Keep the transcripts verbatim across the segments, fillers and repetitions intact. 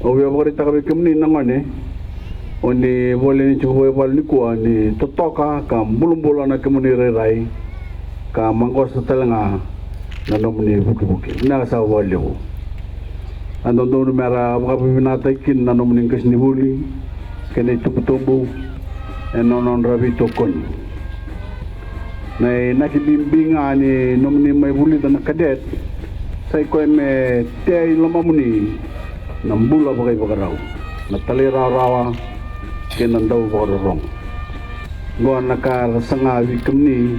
Au via vakaraitaka vei kemuni na gone, o ni volai tiko vakaivalu nikua, ni totoka ka bulabula na kemuni rairai, ka maqosa tale ga na nomuni vukivuki. Vinaka sara vakalevu. A dodonu me ra vakavinavinakataki kina na nomuni qasenivuli kei na itubutubu ena nodra veitokoni. Na inaki bibi ga ni nomuni mai vulica na cadet, sa i koya me tea i lomamuni na bula vakaivakarau, na talairawarawa kei na dauvakarorogo. Oqo na ka era saga vei kemuni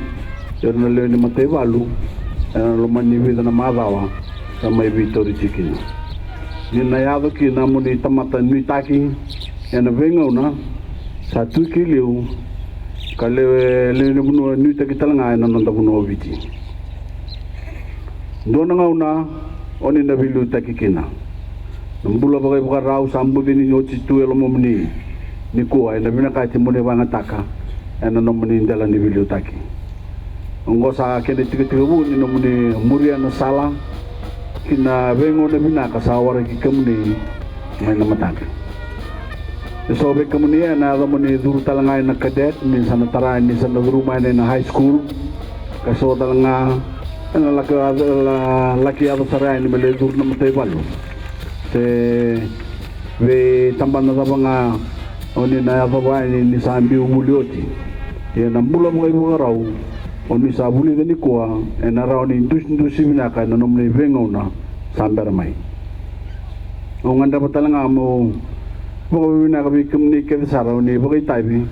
o ira na lewe ni mataivalu ena loma ni vica na macawa sa mai veitauri tiko kina. Ni na yaco kina mo ni tamata nuitaki ena veigauna, sa tu ki liu, ka lewe, lewe ni vanua nuitaki tale ga ena noda vanua o Viti. Dua na gauna o ni na veiliutaki kina. Na bula vakaivakarau sa bucini oti tu e lomamuni nikua, ena vinakati mo ni vakayagataka ena nomuni dela ni veiliutaki. Oqo sa kena itikotiko vou ni nomuni muria na sala ki na veigauna vinaka sa waraki kemuni mai na mataka. E so vei kemuni ena yaco mo ni curu tale ga ina cadet, ni sa na tara, ni sa na curu mai na high school, ka so tale ga ena laki, la-, laki yaco sara yani me lai curu na mataivalu. Se veitabana cava ga o ni na yacova yani ni sa biu vuli oti. Ia na bula vakaivakarau o ni sa vulica nikua ena rawa ni dusidusi vinaka ena nomuni veigauna sa bera mai. Au gadreva tale ga meu vakavinavinaka vei kemuni kece sara o ni vakaitavi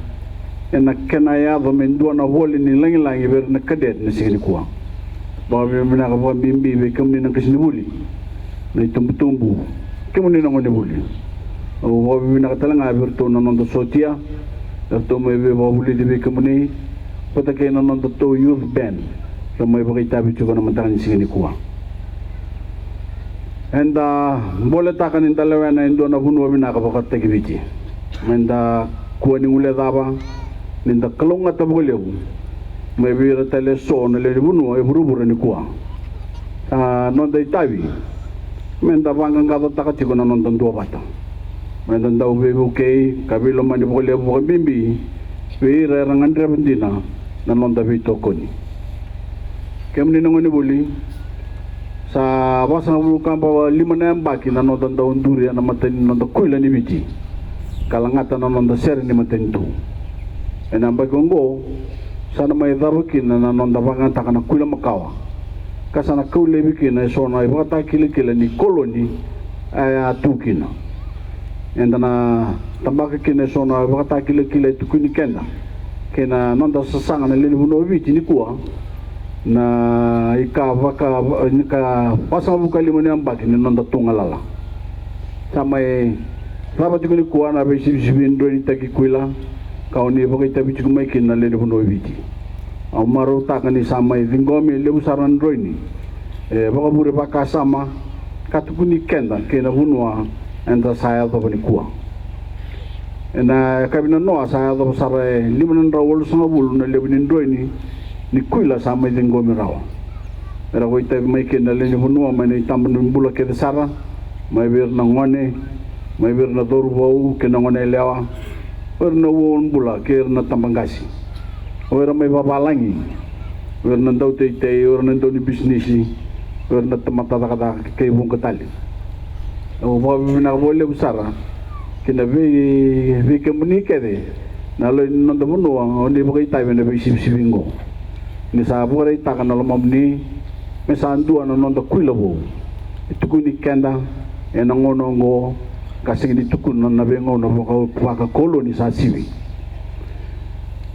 ena kena yaco me dua na voli ni lagilagi vei ira na cadet na siga nikua. Vakavinavinaka vakabibi vei kemuni na qasenivuli, na itubutubu, kemuni na gonevuli. Au vakavinavinaka tale ga vei iratou na noda sotia, eratou mai veivakavulici vei kemuni, vata kei na nodatou youth band, ra mai vakaitavi tiko na mataka ni siga nikua. Eda boletaka ni da lewena e dua na vanua vinaka vakataki Viti. Meda kua ni guilecava ni da kalougata vakalevu mai vei ira tale e so na lewe ni vanua e vuravura nikua. A, noda itavi meda vaqaqacotaka tiko na noda duavata. Meda dau veivukei ka veilomani vakalevu, vakabibi vei ira era gadreva dina na noda veitokoni. Kemuni na gonevuli, sa vasagavulu ka lima na yabaki na noda dau duri ena mata ni noda kuila ni Viti, ka lagata na noda sere ni matanitu. Ena yabaki oqo sa na mai cava kina na noda vakayagataka na kuila makawa, ka sa na kau laivi kina e so na ivakatakilakila ni koloni e a tu kina. Eda na tabaka kina e so na ivakatakilakila e tukuni keda kei na noda sasaga na lewe ni vanua o Viti nikua, na ika vaka, na ika vasagavulu ka lima ni yabaki ni noda tu galala. Sa mai cava tiko nikua na veisivisivi droinitaki kuila ka o ni vakaitavi tiko mai kina na lewe ni vanua o Viti. Au marautaka ni sa mai ciqomi e levu sara na droini e vakavure vakasama ka tukuni keda kei na vanua eda sa yacova nikua. Ena yakavi nanoa sa yacova sara e lima na drau walusagavulu na levu ni droini ni kuila sa mai ciqomi rawa. Era vakaitavi mai kina na lewe ni vanua mai na itaba ni bula kece sara, mai vei ira na gone, mai vei ira na cauravou kei na gone yalewa, o ira na uabula kei ira na tabaqase, o ira mai vavalagi, o ira na dauteitei, o ira na daunibisinisi, o ira na tamata cakacaka kei vuqa tale. Au vakavinavinaka vakalevu sara kina vei, vei kemuni kece na lewe ni noda vanua o ni vakaitavi ena veisivisivi oqo. Ni sa vakaraitaka na lomamuni me sa dua na noda kuila vou e tukuni keda ena gauna oqo, ka sega ni tukuna na veigauna vaka, vakakoloni sa sivi.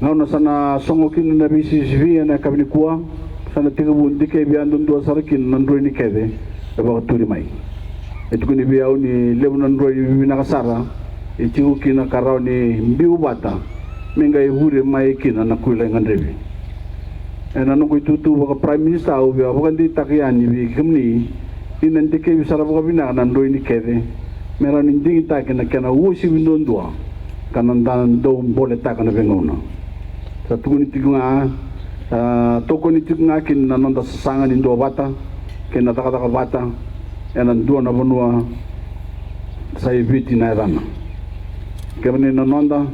Gauna sa na sogo kina na veisivisivi ena yakavi nikua, sa na tekivu dikevi yadudua sara kina na droini kece e vakaturi mai. E tukuni vei au ni levu na droini vinaka sara e tiko kina ka rawa ni biu vata me qai vure mai kina na kuila e gadrevi. Ena noqu itutu vaka Prime Minister au via vakadeitaka yani vei kemuni ni na dikevi sara vakavinaka na droini kece me rawa ni digitaki na kena uasivi duadua ka na da dau boletaka na veigauna. Sa tukuni tiko ga, sa tokoni tiko ga kina na noda sasaga ni duavata kei na cakacaka vata ena dua na vanua Sa i Viti na yacana. Kemuni na noda,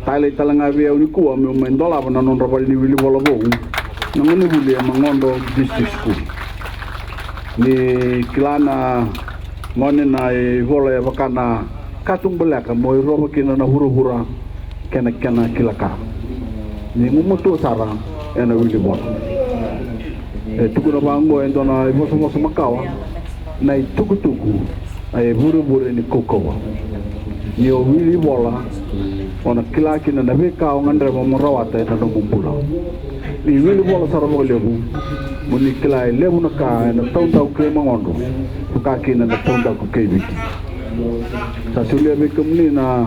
talei tale ga vei au nikua meu mai dolava na nodra vale ni wilivola vou na gonevuli e Magodro District School. Ni kila na gone na ivola e vaka na katubaleka mo irova kina na vuravura kei na kena kila ka. Ni gumatua sara ena wilivola. E tukuna vaqo e dua na ivosavosa makawa, na itukutuku e vurevure ni kaukauwa. Ni o wilivola, o na kila kina na veika o gadreva mo rawata ena nomu bula. Ni wilivola sara vakalevu mo ni kila e levu na ka ena taudaku kei Magodro, vaka kina na taudaku kei Viti. Sa solia vei kemuni na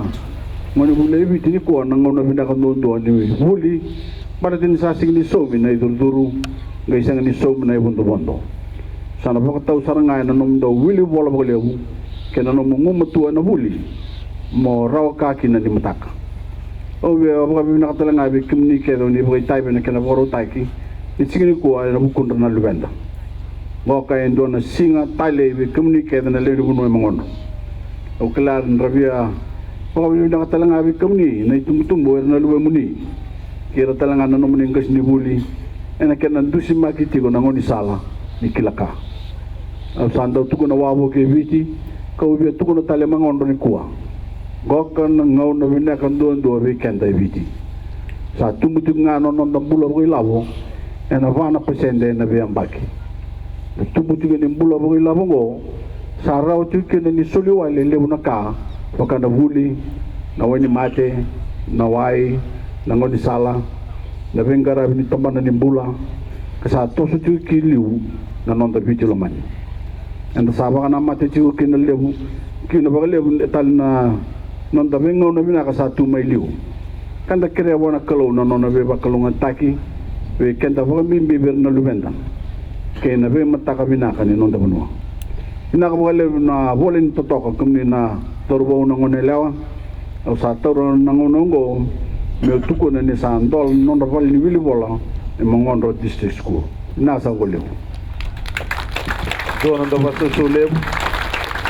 gonevuli e Viti nikua na gauna vinaka duadua ni vuli, baleta ni sa sega ni saumi na icurucuru, qai sega ni saumi na ivodovodo. Sa na vakatau sara ga ena nomudou wilivola vakalevu kei na nomu gumatua ena vuli mo rawa ka kina ni mataka. Au via vakavinavinaka tale ga vei kemuni kece o ni vakaitavi ena kena vakarautaki ni siga nikua ena vukudra na luveda. Qoka e dua na siga talei vei kemuni kece na lewe ni vanua e Magodro. Au kila ni ra via vakavinavinaka tale ga vei kemuni na itubutubu era na luvemuni kei ira tale ga na nomuni qasenivuli ena kena dusimaki tiko na gaunisala ni kila ka. Au sa dau tukuna wavoki e Viti, kau via tukuna tale e Magodro nikua. Qoka na gauna vinaka duadua vei keda e Viti. Sa tubu tiko ga na noda bula vakailavo ena va na pasede ena veiyabaki. Na tubu tiko ni bula vakailavo oqo sa rawa tiko kina ni soli wale e levu na ka, vaka na vuli, na wainimate, na wai, na gaunisala, na veiqaravi ni tabana ni bula, ka sa toso tiko ki liu na noda Viti lomani. Eda sa vakanamata tiko kina levu, kina vakalevu e tale na noda veigauna vinaka sa tu mai liu. Ka da kerea vua na Kalou na nona veivakalougatataki vei keda, vakabibi vei ira na luveda kei na veimataka vinaka ni noda vanua. Vinaka vakalevu na vole ni totoka, kemuni na cauravou, na goneyalewa. Au sa taura na gauna oqo meu tukuna ni sa dola na nodra vale ni wilivola e Magodro District School. Vinaka saka vakalevu. Dua na noda vakasausau levu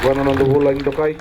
vua na noda vulagi dokai.